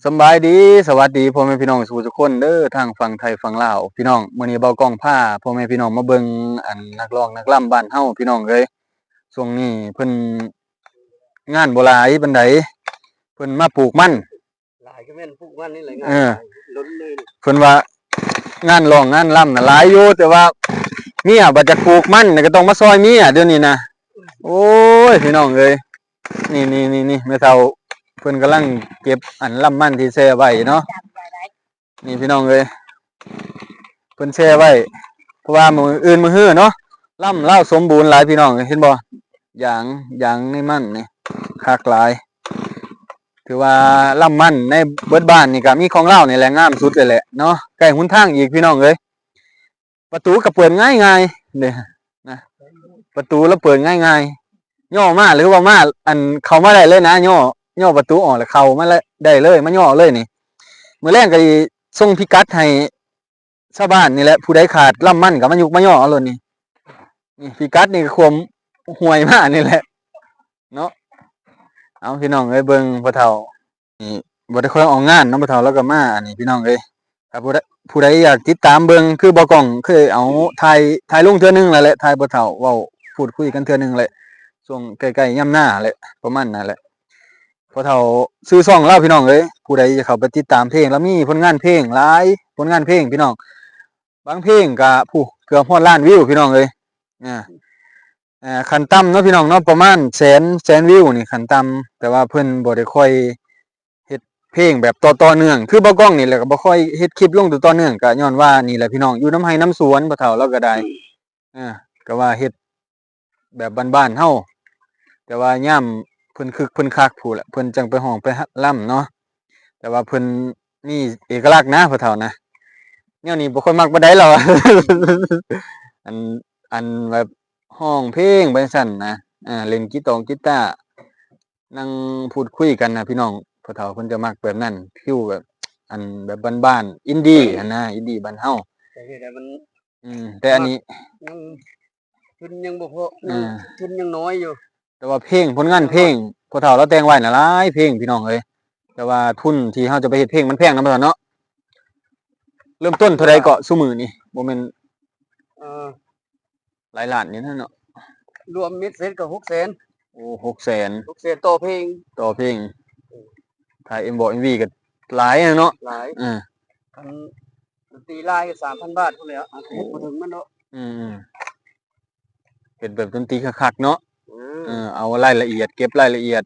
ສຳບາຍດີ ສະຫວັດດີພໍ່ແມ່ພີ່ນ້ອງສູ່ທຸກຄົນເດີ ທາງຝັ່ງໄທຝັ່ງລາວ. ພີ່ນ້ອງ ມື້ນີ້ເບົາກ້ອງພາພໍ່ແມ່ພີ່ນ້ອງມາເບິ່ງ ອັນ ນັກຮ້ອງນັກລຳບ້ານເຮົາ ພີ່ນ້ອງເອີຍ. ຊ່ວງນີ້ເພິ່ນງານບໍ່ຫຼາຍປານໃດ ເພິ່ນມາປູກມັນ ຫຼາຍກໍແມ່ນປູກມັນນີ້ແຫຼະ ງານ ເອີ ຫຼາຍ ລົ້ນເລີຍ. ເພິ່ນວ່າງານຮ້ອງງານລຳນະຫຼາຍຢູ່ ແຕ່ວ່າເມຍບັດຢາກປູກມັນກໍຕ້ອງມາຊ່ອຍເມຍ ດຽວນີ້ນະ. ໂອ້ຍ ພີ່ນ້ອງເອີຍ ນີ້ໆໆ ແມ່ເຖົ້າເພິ່ນກຳລັງເກັບອັນລຳມັນທີ່ແຊ່ໄວ້ເນາະ. ນີ້ພີ່ນ້ອງເອີຍ ເພິ່ນແຊ່ໄວ້ ເພາະວ່າມື້ອື່ນມື້ຮືເນາະ ລຳລາວສົມບູນຫຼາຍ ພີ່ນ້ອງເຫັນບໍ່ ຢາງ ຢາງໃນມັນນີ້ຄັກຫຼາຍ. ຖືວ່າລຳມັນໃນເບິດບ້ານນີ້ກໍມີຂອງລາວນີ້ແຫຼະ ງາມສຸດເລີຍແຫຼະເນາະ. ໃກ້ຫົນທາງອີກ ພີ່ນ້ອງເອີຍ ປະຕູກໍເປີດງ່າຍໆເດ້ນະ ປະຕູລະເປີດງ່າຍໆ ຍໍ້ມາ ຫຼືວ່າມາ ອັນ ເຂົ້າມາໄດ້ເລີຍນະ ຍໍ້ ຍໍ້ປະຕູອອກ ແລ້ວເຂົ້າມາໄດ້ເລີຍ ມາຍໍ້ເລີຍນີ້. ມື້ແລງກໍຊິສົ່ງພິກັດໃຫ້ຊາວບ້ານນີ້ແຫຼະ ຜູ້ໃດຂາດລຳມັນກໍມາຍຸກມາຍໍ້ເອົາໂລດນີ້. ນີ້ພິກັດນີ້ກໍຂວມຫ້ວຍມານີ້ແຫຼະເນາະ. ເອົາ ພີ່ນ້ອງເອີຍ ເບິ່ງພໍ່ເຖົ້າ ນີ້ ບໍ່ໄດ້ຄ່ອຍອອກງານເນາະ ພໍ່ເຖົ້າລາວກໍມາ ອັນນີ້ ພີ່ນ້ອງເອີຍ. ຖ້າຜູ້ໃດ ຜູ້ໃດຢາກຕິດຕາມເບິ່ງ ຄືບໍ່ກ້ອງເຄີຍເອົາຖ່າຍ ຖ່າຍລົງເທື່ອໜຶ່ງແລ້ວແຫຼະ ຖ່າຍພໍ່ເຖົ້າເວົ້າ ພູດຄຸຍກັນເທື່ອໜຶ່ງແຫຼະ ຊ່ວງໃກ້ໆຍາມນາແຫຼະ ປະມານນັ້ນແຫຼະ. ພໍ່ເຖົ້າຊື່ຊ່ອງລາວ ພີ່ນ້ອງເອີຍ ຜູ້ໃດຢາກເຂົ້າໄປຕິດຕາມເພງ ລາວມີຜົນງານເພງຫຼາຍ ຜົນງານເພງ ພີ່ນ້ອງ. ບາງເພງກະ ຜູ້ ເກືອບຮອດລ້ານວິວ ພີ່ນ້ອງເອີຍ. ອ່າ ອ່າ ຂັ້ນຕ່ຳເນາະ ພີ່ນ້ອງເນາະ ປະມານແສນ ແສນວິວນີ້ຂັ້ນຕ່ຳ. ແຕ່ວ່າເພິ່ນບໍ່ໄດ້ຄ່ອຍເຮັດເພງແບບຕໍ່ ຕໍ່ເນື່ອງ ຄືເບົາກ້ອງນີ້ແຫຼະ ກໍບໍ່ຄ່ອຍເຮັດຄລິບລົງຕໍ່ ຕໍ່ເນື່ອງ ກໍຍ້ອນວ່ານີ້ແຫຼະ ພີ່ນ້ອງ ຢູ່ນຳໄຮ່ນຳສວນ ພໍ່ເຖົ້າລາວກໍໄດ້. ເອີ ກໍວ່າເຮັດແບບບ້ານໆເຮົາ ແຕ່ວ່າຍາມເພິ່ນຄຶກເພິ່ນຄັກພຸ້ນແຫຼະ ເພິ່ນຈັ່ງໄປຮ້ອງໄປລຳເນາະ. ແຕ່ວ່າເພິ່ນມີເອກະລັກນະ ພໍ່ເຖົ້ານະ. ແນວນີ້ບໍ່ຄ່ອຍມັກປານໃດລາວ ອັນ ອັນແບບຮ້ອງເພງໄປຈັ່ງຊັ້ນນະ ອ່າ ຫຼິ້ນກີຕອງກີຕາ ນັ່ງພູດຄຸຍກັນນະ ພີ່ນ້ອງ. ພໍ່ເຖົ້າເພິ່ນຈະມັກແບບນັ້ນ ຟີວແບບ ອັນແບບບ້ານໆ ອິນດີ້ຫັ້ນນະ ອິນດີ້ບ້ານເຮົາ. ແຕ່ເຮັດໃຫ້ມັນ ອືມ ແຕ່ອັນນີ້ ຍັງ ທຶນຍັງບໍ່ພໍ ເອີ ທຶນຍັງນ້ອຍຢູ່. ແຕ່ວ່າເພງ ຜົນງານເພງ ພໍ່ເຖົ້າລາວແຕ່ງໄວ້ນະຫຼາຍເພງ ພີ່ນ້ອງເອີຍ. ແຕ່ວ່າທຶນທີ່ເຮົາຈະໄປເຮັດເພງມັນແພງນຳ ພໍ່ເຖົ້າເນາະ. ເລີ່ມຕົ້ນເທົ່າໃດເກາະ ຊຸມື້ນີ້? ບໍ່ແມ່ນ ເອີ ຫຼາຍລ້ານຢູ່ນະເນາະ. ລວມເມັດເສັດກໍຫົກແສນ. ໂອ້ ຫົກແສນ ຫົກແສນຕໍ່ເພງ ຕໍ່ເພງ. ເອີ ຖ່າຍເອັມວີກໍຫຼາຍນະເນາະ. ຫຼາຍ ເອີ ຄັນດົນຕີຫຼາຍກໍສາມພັນບາດພຸ້ນແຫຼະ ອາດຈະເຮັດບໍ່ເຖິງມັນດອກ. ອືມ ເຮັດແບບດົນຕີຄັກໆເນາະ. ເອີ ເອີ ເອົາລາຍລະອຽດ ເກັບລາຍລະອຽດ.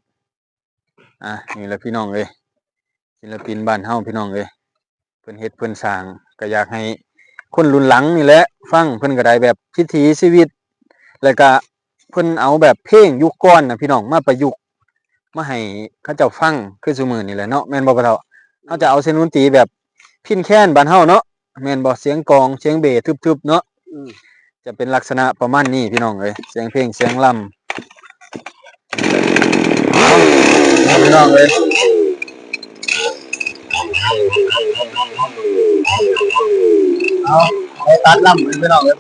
ອ່າ ນີ້ແຫຼະ ພີ່ນ້ອງເອີຍ ສິນລະປິນບ້ານເຮົາ ພີ່ນ້ອງເອີຍ ເພິ່ນເຮັດເພິ່ນສ້າງ ກໍຢາກໃຫ້ຄົນລຸ້ນຫຼັງນີ້ແຫຼະຟັງ. ເພິ່ນກໍໄດ້ແບບວິຖີຊີວິດ ແລ້ວກໍເພິ່ນເອົາແບບເພງຍຸກກ່ອນນະ ພີ່ນ້ອງ ມາປະຍຸກມາໃຫ້ເຂົາເຈົ້າຟັງ ຄືຊຸມື້ນີ້ແຫຼະເນາະ ແມ່ນບໍ່ ພໍ່ເຖົ້າ? ເຮົາຈະເອົາສຽງດົນຕີແບບພິນແຄນບ້ານເຮົາເນາະ ແມ່ນບໍ່? ສຽງກອງ ສຽງເບສທຶບໆເນາະ. ອືມ ຈະເປັນລັກສະນະປະມານນີ້ ພີ່ນ້ອງເອີຍ ສຽງເພງສຽງລຳ ພີ່ນ້ອງເອີຍ. ເອົາ ໄປຕັດລຳ ພີ່ນ້ອງເອີຍ.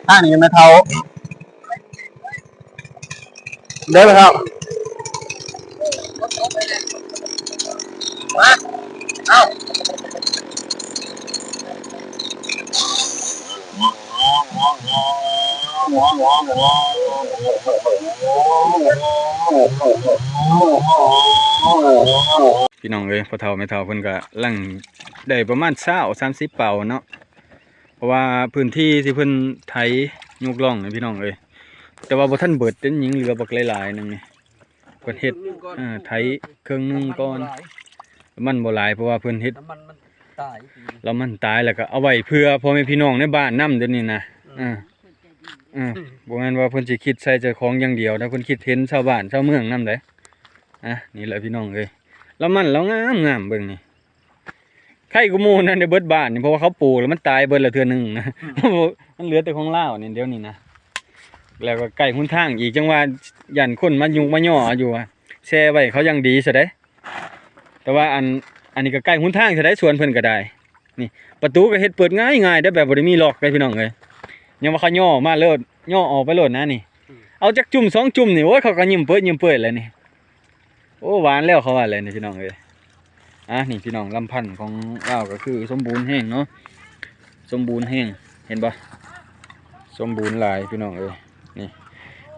ທາງນີ້ແມ່ເຖົ້າ ເດີແມ່ເຖົ້າ. ມາ ເອົາ ພີ່ນ້ອງເອີຍ ພໍ່ເຖົ້າແມ່ເຖົ້າເພິ່ນກະລັງໄດ້ປະມານຊາວ ສາມສິບເປົາເນາະ. ເພາະວ່າພື້ນທີ່ທີ່ເພິ່ນໄຖຍົກລ່ອງນີ້ ພີ່ນ້ອງເອີຍ ແຕ່ວ່າບໍ່ທັນເບິດເດ້ ຍັງເຫຼືອບັກຫຼາຍໆໜຶ່ງນີ້ ເພິ່ນເຮັດ ເອີ ໄຖເຄິ່ງໜຶ່ງກ່ອນ. ມັນບໍ່ຫຼາຍ ເພາະວ່າເພິ່ນເຮັດ ລະມັນມັນຕາຍ ລະມັນຕາຍ ແລ້ວກໍເອົາໄວ້ເພື່ອພໍ່ແມ່ພີ່ນ້ອງໃນບ້ານນຳ ດຽວນີ້ນະ. ອືມ ເອີ ເອີ ບໍ່ແມ່ນວ່າເພິ່ນຊິຄິດໃສ່ເຈົ້າຂອງຢ່າງດຽວນະ ເພິ່ນຄິດເຫັນຊາວບ້ານຊາວເມືອງນຳເດ້. ອ່ະ ນີ້ແຫຼະ ພີ່ນ້ອງເອີຍ ລະມັນລາວງາມໆ ເບິ່ງນີ້. ໄຄກວ່າໝູ່ນັ້ນໄດ້ເບິດບ້ານນີ້ ເພາະວ່າເຂົາປູກແລ້ວມັນຕາຍເບິດແລ້ວເທື່ອໜຶ່ງນະ. ອືມ ມັນເຫຼືອແຕ່ຂອງລາວນີ້ ດຽວນີ້ນະ. ແລ້ວກໍໃກ້ຫົນທາງອີກ ຈັ່ງວ່າຢ້ານຄົນມາຍຸກມາຍໍ້ເອົາຢູ່ວ່າ ແຊ່ໄວ້ເຂົາຢ່າງດີຊະໃດ. ແຕ່ວ່າອັນ ອັນນີ້ກໍໃກ້ຫົນທາງຊະໃດ ສວນເພິ່ນກໍໄດ້. ນີ້ ປະຕູກໍເຮັດເປີດງ່າຍໆເດ້ ແບບບໍ່ໄດ້ມີລັອກເດ້ ພີ່ນ້ອງເອີຍ. ຍັງວ່າເຂົາຍໍ້ມາເລີດ ຍໍ້ອອກໄປໂລດນະນີ້. ອືມ ເອົາຈັກຈຸ່ມສອງຈຸ່ມນີ້ ໂອ້ຍ ເຂົາກໍຍິ້ມເປີດຍິ້ມເປີດແລ້ວນີ້. ໂອ້ ຫວານແລ້ວ ເຂົາວ່າແລ້ວນີ້ ພີ່ນ້ອງເອີຍ. ອ່າ ນີ້ພີ່ນ້ອງ ລຳພັນຂອງລາວກໍຄືສົມບູນແຮງເນາະ ສົມບູນແຮງ ເຫັນບໍ່? ສົມບູນຫຼາຍ ພີ່ນ້ອງເອີຍ. ນີ້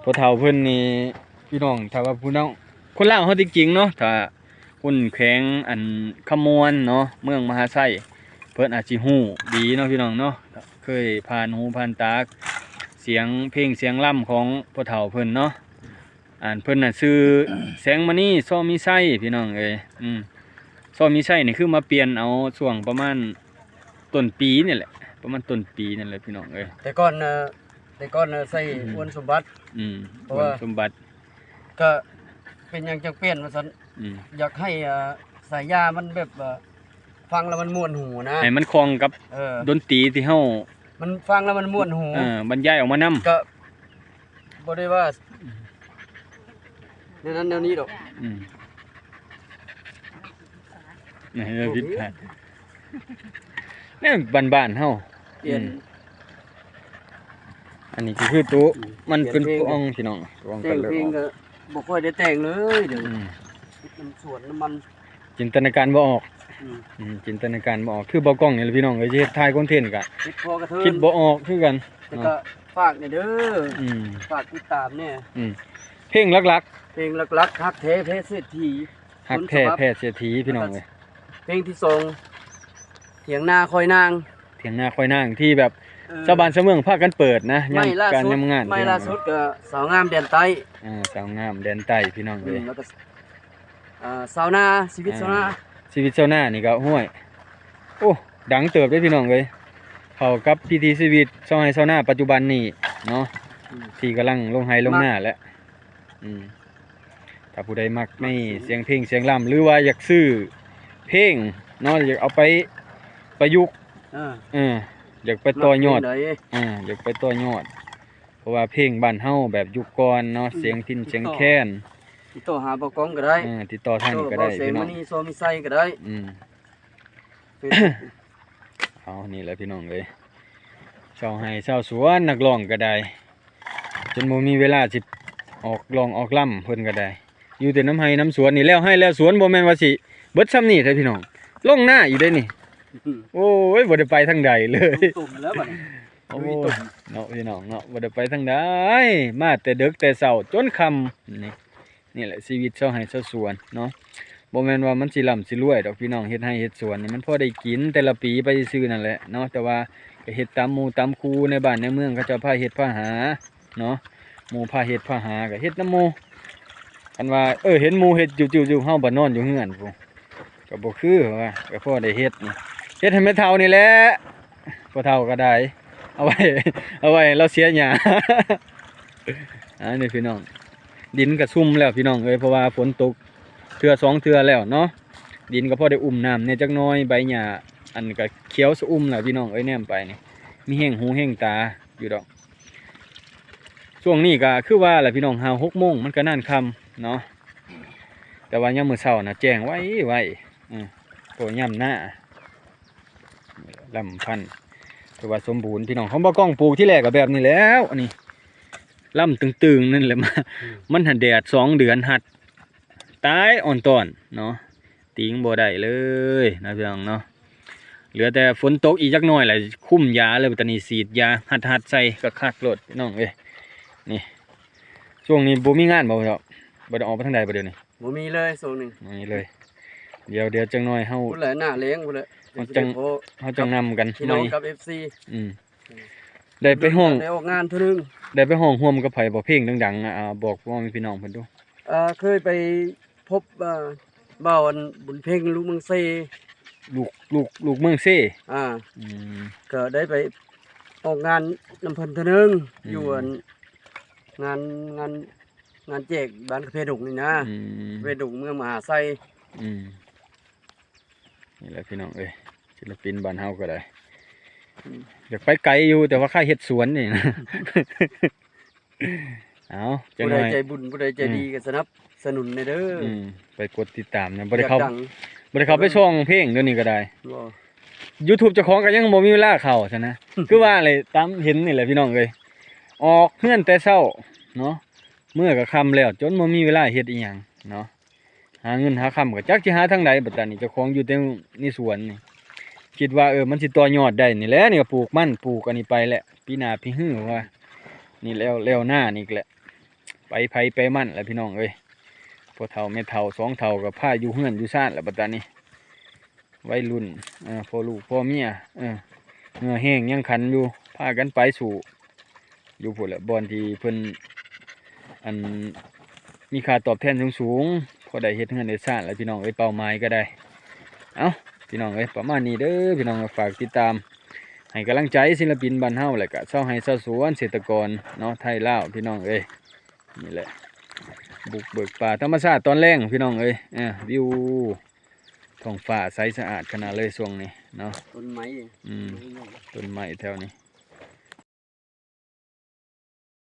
ພໍ່ເຖົ້າເພິ່ນນີ້ ພີ່ນ້ອງ ຖ້າວ່າຜູ້ນ້ອງ ຄົນລາວເຮົາທີ່ຈິງເນາະ ຖ້າຄົນແຂວງອັນຄຳມ່ວນເນາະ ເມືອງມະຫາໄຊ ເພິ່ນອາດຊິຮູ້ດີເນາະ ພີ່ນ້ອງເນາະ ເຄີຍຜ່ານຫູຜ່ານຕາ ສຽງເພງສຽງລຳຂອງພໍ່ເຖົ້າເພິ່ນເນາະ. ອັນເພິ່ນນະຊື່ ແສງມະນີ ຊໍມີໄຊ ພີ່ນ້ອງເອີຍ. ອືມ ຊໍມີໄຊນີ້ຄືມາປ່ຽນເອົາຊ່ວງປະມານຕົ້ນປີນີ້ແຫຼະ ປະມານຕົ້ນປີນີ້ແຫຼະ ພີ່ນ້ອງເອີຍ. ແຕ່ກ່ອນນະ ແຕ່ກ່ອນນະໃສ່ ອືມ ອ້ວນສົມບັດ. ອືມ ເພາະວ່າ ອ້ວນສົມບັດ ກະເປັນຫຍັງຈັ່ງປ່ຽນວ່າຊັ້ນ. ອືມ ຢາກໃຫ້ ອ່າ ສາຍາມັນແບບວ່າ ຟັງແລ້ວມັນມ່ວນຫູນະ ໃຫ້ມັນຄ່ອງກັບ ເອີ ດົນຕີທີ່ເຮົາ ມັນຟັງແລ້ວມັນມ່ວນຫູ ເອີ ບັນຍາຍອອກມານຳ ກະບໍ່ໄດ້ວ່າ ອືມ ແນວນັ້ນແນວນີ້ດອກ. ອືມ ນີ້ ຜິດພາດ ແນວບ້ານໆເຮົາ. ປ່ຽນ ອືມ ອັນນີ້ກໍຄືໂຕ ອືມ ມັນເປັນ ປ່ຽນເພງ ຕວງ ພີ່ນ້ອງ ຕວງ ແຕ່ງເພງກໍບໍ່ຄ່ອຍໄດ້ແຕ່ງເລີຍເດີ. ອືມ ເຮັດນຳສວນນຳມັນ ຈິນຕະນາການບໍ່ອອກ. ອືມ ອືມ ຈິນຕະນາການບໍ່ອອກ ຄືບໍ່ກ້ອງນີ້ແຫຼະ ພີ່ນ້ອງເອີຍ ຊິເຮັດຖ່າຍຄອນເທັນກໍ ຄິດພໍກະເທີນ ຄິດບໍ່ອອກຄືກັນ. ແຕ່ກໍ ເນາະ ຝາກແດ່ເດີ. ອືມ ຝາກຕິດຕາມແດ່. ອືມ ເພງຫຼັກໆ ເພງຫຼັກໆ ຮັກແທ້ແພ້ເສດຖີ. ຮັກແທ້ແພ້ເສດຖີ ພີ່ນ້ອງເອີຍ. ແລ້ວກໍເພງທີສອງ ຖຽງນາຄອຍນາງ ຖຽງນາຄອຍນາງ ທີ່ແບບ ເອີ ຊາວບ້ານຊາວເມືອງພາກັນເປີດນະ ຍາມການຍາມງານ. ໃໝ່ລ່າສຸດກໍສາວງາມແດນໃຕ້. ອ່າ ສາວງາມແດນໃຕ້ ພີ່ນ້ອງເອີຍ. ອືມ ແລ້ວກໍ ອ່າ ຊາວນາ ຊີວິດຊາວນາ. ອ່າ ຊີວິດຊາວນານີ້ກໍ ຫ້ວຍ ໂອ້ ດັງເຕີບເດ້ ພີ່ນ້ອງເອີຍ. ເຂົ້າກັບວິຖີຊີວິດຊາວໄຮ່ຊາວນາປັດຈຸບັນນີ້ເນາະ. ອືມ ທີ່ກຳລັງລົງໄຮ່ລົງນາແຫຼະ. ອືມ ຖ້າຜູ້ໃດມັກໃນສຽງເພງສຽງລຳ ຫຼືວ່າຢາກຊື້ເພງເນາະ ຢາກເອົາໄປປະຍຸກ ເອີ ເອີ ຢາກໄປຕໍ່ຍອດ ມັກເພງໃດ ເອີ ຢາກໄປຕໍ່ຍອດ ເພາະວ່າເພງບ້ານເຮົາແບບຍຸກກ່ອນເນາະ ອືມ ສຽງພິນສຽງແຄນ ຕິດຕໍ່ຫາບ່າວກອງກໍໄດ້. ເອີ ຕິດຕໍ່ທາງນີ້ກໍໄດ້ ຕິດຕໍ່ບ່າວແສງ ພີ່ນ້ອງ ມະນີ ຊໍມີໄຊກໍໄດ້. ອືມ ເຟສບຸກ ເອົາ ນີ້ແຫຼະ ພີ່ນ້ອງເອີຍ ຊາວໄຮ່ຊາວສວນ ນັກຮ້ອງກໍໄດ້ ຈົນບໍ່ມີເວລາຊິອອກຮ້ອງອອກລຳ ເພິ່ນກໍໄດ້ ຢູ່ແຕ່ນຳໄຮ່ນຳສວນນີ້ ແລ້ວໄຮ່ແລ້ວສວນ ບໍ່ແມ່ນວ່າຊິເບິດຊ່ຳນີ້ເດ້ພີ່ນ້ອງ ລົງນາອີກເດ້ນີ້. ອືມ ໂອ້ຍ ບໍ່ໄດ້ໄປທາງໃດເລີຍ ຕຸ່ມແລ້ວບັດນີ້. ໂອ້ຍ ເນາະ ພີ່ນ້ອງເນາະ ບໍ່ໄດ້ໄປທາງໃດ ມາແຕ່ເດິກແຕ່ເຊົ້າຈົນຄ່ຳນີ້. ນີ້ແຫຼະຊີວິດຊາວໄຮ່ຊາວສວນເນາະ ບໍ່ແມ່ນວ່າມັນຊິລ່ຳຊິລວຍດອກພີ່ນ້ອງ ເຮັດໄຮ່ເຮັດສວນນີ້ມັນພໍໄດ້ກິນແຕ່ລະປີໄປຊື່ໆນັ້ນແຫຼະເນາະ ແຕ່ວ່າກໍເຮັດຕາມໝູ່ຕາມຄູ່ໃນບ້ານໃນເມືອງ ເຂົາເຈົ້າພາເຮັດພາຫາເນາະ ໝູ່ພາເຮັດພາຫາກໍເຮັດນຳໝູ່ ຄັນວ່າ ເອີ ເຫັນໝູ່ເຮັດຈຸບໆ ເຮົາບັດນອນຢູ່ເຮືອນພຸ້ນ ກໍບໍ່ຄືວ່າ ກໍພໍໄດ້ເຮັດນີ້ ເຮັດໃຫ້ແມ່ເຖົ້ານີ້ແຫຼະ ພໍ່ເຖົ້າກໍໄດ້ ເອົາໄວ້ ເອົາໄວ້ໃຫ້ລາວເສຍຫຍ້າ. ອັນນີ້ພີ່ນ້ອງ ດິນກໍຊຸ່ມແລ້ວພີ່ນ້ອງເອີຍ ເພາະວ່າຝົນຕົກເທື່ອສອງເທື່ອແລ້ວເນາະ ດິນກໍພໍໄດ້ອຸ້ມນ້ຳແດ່ຈັກໜ້ອຍ ໃບຫຍ້າອັນກໍຂຽວຊະອຸ່ມແລ້ວພີ່ນ້ອງເອີຍ ແນມໄປນີ້ມີແຮງຫູແຮງຕາຢູ່ດອກ. ຊ່ວງນີ້ກໍຄືວ່າແຫຼະພີ່ນ້ອງ ຫ້າຫົກໂມງມັນກໍນານຄ່ຳເນາະ ແຕ່ວ່າຍາມມື້ເຊົ້ານະແຈ້ງໄວໆ ອື ໂຕຍາມໜ້າ ລຳພັນ ຖືວ່າສົມບູນພີ່ນ້ອງ ຂອງບ່າວກ້ອງປູກທີແລກກໍແບບນີ້ແລ້ວ ອັນນີ້ລຳຕຶງໆນັ້ນແຫຼະ ມາ ອືມ ມັນຫັ້ນແດດສອງເດືອນຮັດ ຕາຍອ່ອນຕອນເນາະ ຕີງບໍ່ໄດ້ເລີຍນະພີ່ນ້ອງເນາະ ເຫຼືອແຕ່ຝົນຕົກອີກຈັກໜ້ອຍແຫຼະ ຄຸມຢາເລີຍ ບັດນີ້ສີດຢາຮັດໆໃສ່ຄັກໆໂລດພີ່ນ້ອງເອີຍ. ນີ້ ຊ່ວງນີ້ບໍ່ມີງານບໍ່ ບໍ່ໄດ້ອອກໄປທາງໃດບໍ່ດຽວນີ້? ບໍ່ມີເລີຍຊ່ວງນີ້ ບໍ່ມີເລີຍ ດຽວ ດຽວຈັກໜ້ອຍເຮົາ ພຸ້ນແຫຼະ ໜ້າແລ້ງພຸ້ນແຫຼະ ເຮົາຈັ່ງ ເຮົາຈັ່ງນຳກັນ ພີ່ນ້ອງກັບເອັຟຊີ ອືມ ໄດ້ໄປຮ້ອງ ໄດ້ອອກງານເທື່ອໜຶ່ງ ໄດ້ໄປຮ້ອງຮ່ວມກັບໃຜບໍ່ ເພງດັງໆ ອ່າ ບອກພໍ່ແມ່ພີ່ນ້ອງເພິ່ນດູ. ອ່າ ເຄີຍໄປພົບ ອ່າ ບ່າວ ອັນ ບຸນເພັງ ລູກເມືອງເຊ ລູກ ລູກ ລູກເມືອງເຊ ອ່າ ອືມ ກໍໄດ້ໄປອອກງານນຳເພິ່ນເທື່ອໜຶ່ງ ອືມ ຢູ່ ອັນ ງານ ງານ ງານແຈກບ້ານກາເຟດົງນີ້ນະ ອືມ ກາເຟດົງເມືອງມະຫາໄຊ ອືມ ນີ້ແຫຼະພີ່ນ້ອງເອີຍ ສິລະປິນບ້ານເຮົາກໍໄດ້ ອືມ ຢາກໄປໄກຢູ່ ແຕ່ວ່າຂ້າເຮັດສວນນີ້ນະ ເອົາ ຜູ້ໃດໃຈບຸນ ຜູ້ໃດໃຈດີ ອືມ ກໍສະໜັບສະໜູນແດ່ເດີ ອືມ ໄປກົດຕິດຕາມນະ ບໍ່ໄດ້ເຂົ້າ ບໍ່ໄດ້ເຂົ້າໄປຊ່ອງເພງດຽວນີ້ກໍໄດ້ ບໍ່ ຢູທູບເຈົ້າຂອງກໍຍັງບໍ່ມີເວລາເຂົ້າຊັ້ນນະ ຄືວ່າແຫຼະ ຕາມເຫັນນີ້ແຫຼະພີ່ນ້ອງເອີຍ ອອກເຮືອນແຕ່ເຊົ້າເນາະ ເມືອກໍຄ່ຳແລ້ວ ຈົນບໍ່ມີເວລາເຮັດອີ່ຫຍັງເນາະ. ຫາເງິນຫາຄຳກໍຈັກຊິຫາທາງໃດ ບັດຕານີ້ເຈົ້າຂອງຢູ່ແຕ່ໃນສວນນີ້ ຄິດວ່າ ເອີ ມັນຊິຕໍ່ຍອດໄດ້ນີ້ແຫຼະ. ນີ້ກໍປູກມັນ ປູກອັນນີ້ໄປແຫຼະ ປີໜ້າປີຮືວ່າ ນີ້ແລ້ວ ແລ້ວນານີ້ແຫຼະ ໄປໃຜໄປມັນແຫຼະພີ່ນ້ອງເອີຍ. ພໍ່ເຖົ້າແມ່ເຖົ້າສອງເຖົ້າກໍພາຢູ່ເຮືອນຢູ່ຊານແຫຼະ ບັດຕານີ້ ໄວລຸ້ນ ເອີ ພໍ່ລູກພໍ່ເມຍ ເອີ ເຫື່ອແຮງຍັງຂັນຢູ່ ພາກັນໄປສູ້ຢູ່ພຸ້ນແຫຼະ ບ່ອນທີ່ເພິ່ນ ອັນ ມີຄ່າຕອບແທນສູງໆ ພໍໄດ້ເຮັດເຮືອນເຮັດຊານແຫຼະພີ່ນ້ອງເອີຍ. ເປົ້າໝາຍກໍໄດ້ ເອົ້າ ພີ່ນ້ອງເອີຍ ປະມານນີ້ເດີພີ່ນ້ອງ. ຝາກຕິດຕາມໃຫ້ກຳລັງໃຈສິນລະປິນບ້ານເຮົາ ແລະກະຊາວໄຮ່ຊາວສວນ ເສດຖະກອນເນາະ ໄທລາວ ພີ່ນ້ອງເອີຍ. ນີ້ແຫຼະ ບຸກເບີກປ່າທຳມະຊາດຕອນແລງພີ່ນ້ອງເອີຍ. ເອີ ວິວທ້ອງຟ້າໃສສະອາດຂະໜາດເລີຍຊ່ວງນີ້ເນາະ. ຕົ້ນໄມ້ ອືມ ຕົ້ນໄມ້ແຖວນີ້